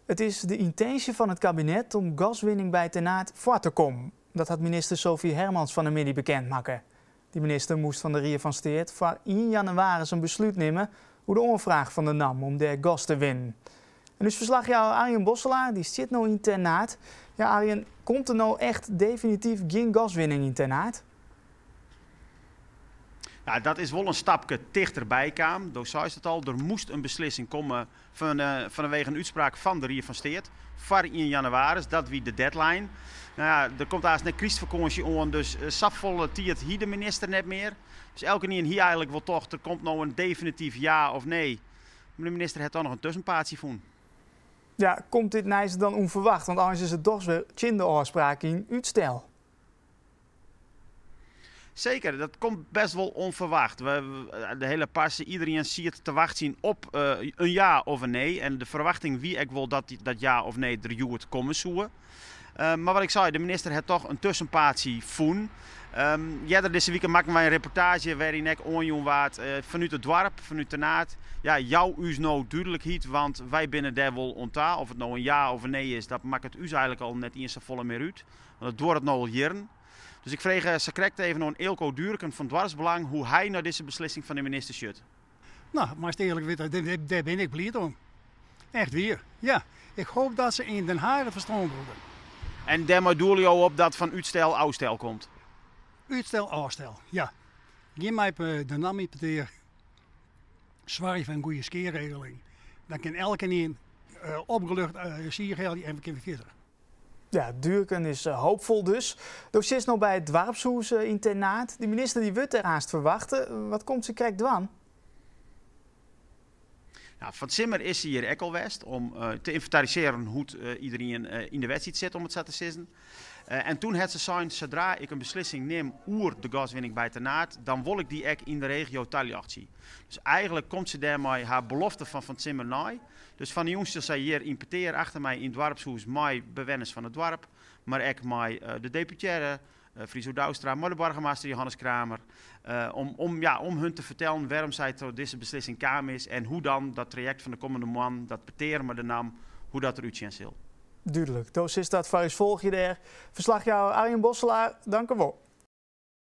It is de yntinsje fan it kabinet om gaswinning by Ternaard foar te kommen. Dat hat minister Sophie Hermans fan 'e middei bekend makke. Dy minister moast fan de Rie fan Steat foar ien jannewaris in beslút nimme oer de oanfraach fan de NAM om dêr gas te winnen. En ús ferslachjouwer Arjen Bosselaar dy stiet no yn Ternaard. Ja Arjen, komt der no echt definityf gjin gaswinning yn Ternaard? Nou, dat is wol in stapke tichterby kaam. Do seist it al, der moast in beslissing komme fanwege in útspraak fan de Rie fan Steat foar ien jannewaris. Dat wie de deadline. No ja, der komt aanst net krystfakânsje oan, dus safolle tiid hie de minister net mear. Dus elkenien hie eigenlik wol tocht, der komt no in definityf ja of nee. Mar de minister hat toch noch in tuskenpaadsje fûn. Ja, komt dit nijs dan ûnferwacht? Want eins is it dochs wer tsjin de ôfspraak yn útstel. Seker, dat komt best wol ûnferwacht. De hiele parse, iderien siet te wachtsjen op in ja of in nee. En de ferwachting wie ek wol dat dat ja of nee der hjoed komme soe. Mar wat ik sei, de minister hat toch in tuskenpaadsje fûn. Earder dizze wike makken wy in reportaazje wêryn ek oanjûn waard fanút it doarp, fanút Ternaard, ja, jou ús no dúdlikheid, want wy binne dêr wol oan ta. Oft it no in ja of in nee is, dat makket ús eigenlik al net iens safolle mear út. Want it duorret no al jierren. Dus ik frege sakrekt even oan Eelco Duurken fan Doarpsbelang hoe hy nei dizze beslissing fan de minister sjocht. No, moatst earlik witte, dêr bin ik bliid om. Echt wier, ja. Ik hoop dat se yn Den Haag it ferstân brûke. En dêrmei doele jo op dat fan útstel ôfstel komt? Útstel ôfstel, ja. Gean mei de NAM yn petear. Soargje foar in goede skearegeling. Dan kin elkenien opgelucht siich helje en we kinne wer fierder. Ja, Duurken is hoopfol dus. Do sitst no by it doarpshûs yn Ternaard. De minister dy wurdt dêr aanst ferwachte. Wat komt se krekt dwaan? Nou, fan 't simmer is se hjir ek al west om te ynventarisearjen hoe't iderien yn de wedstriid sit, om it sa te sizzen. En toen hat se sein, sadra ik in beslissing nim oer de gaswinning by Ternaard, dan wol ik dy ek yn de regio taljochtsje. Dus eigenlik komt se dêrmei har belofte fan fan 't simmer nei. Dus fan 'e jûn sil sy hjir yn petear achter my yn it doarpshûs mei bewenners fan it doarp, mar ek mei de deputearre Friso Douwstra, mei de boargemaster Johannes Kramer, om, ja, om hun te fertellen wêrom sy ta dizze beslissing kaam is en hoe dan dat trajekt fan de kommende moannen, dat petear mei de NAM, hoe dat der útsjen sil. Dúdlik. Do silst dat foar ús folgje dêr. Ferslachjouwer Arjen Bosselaar, dankewol.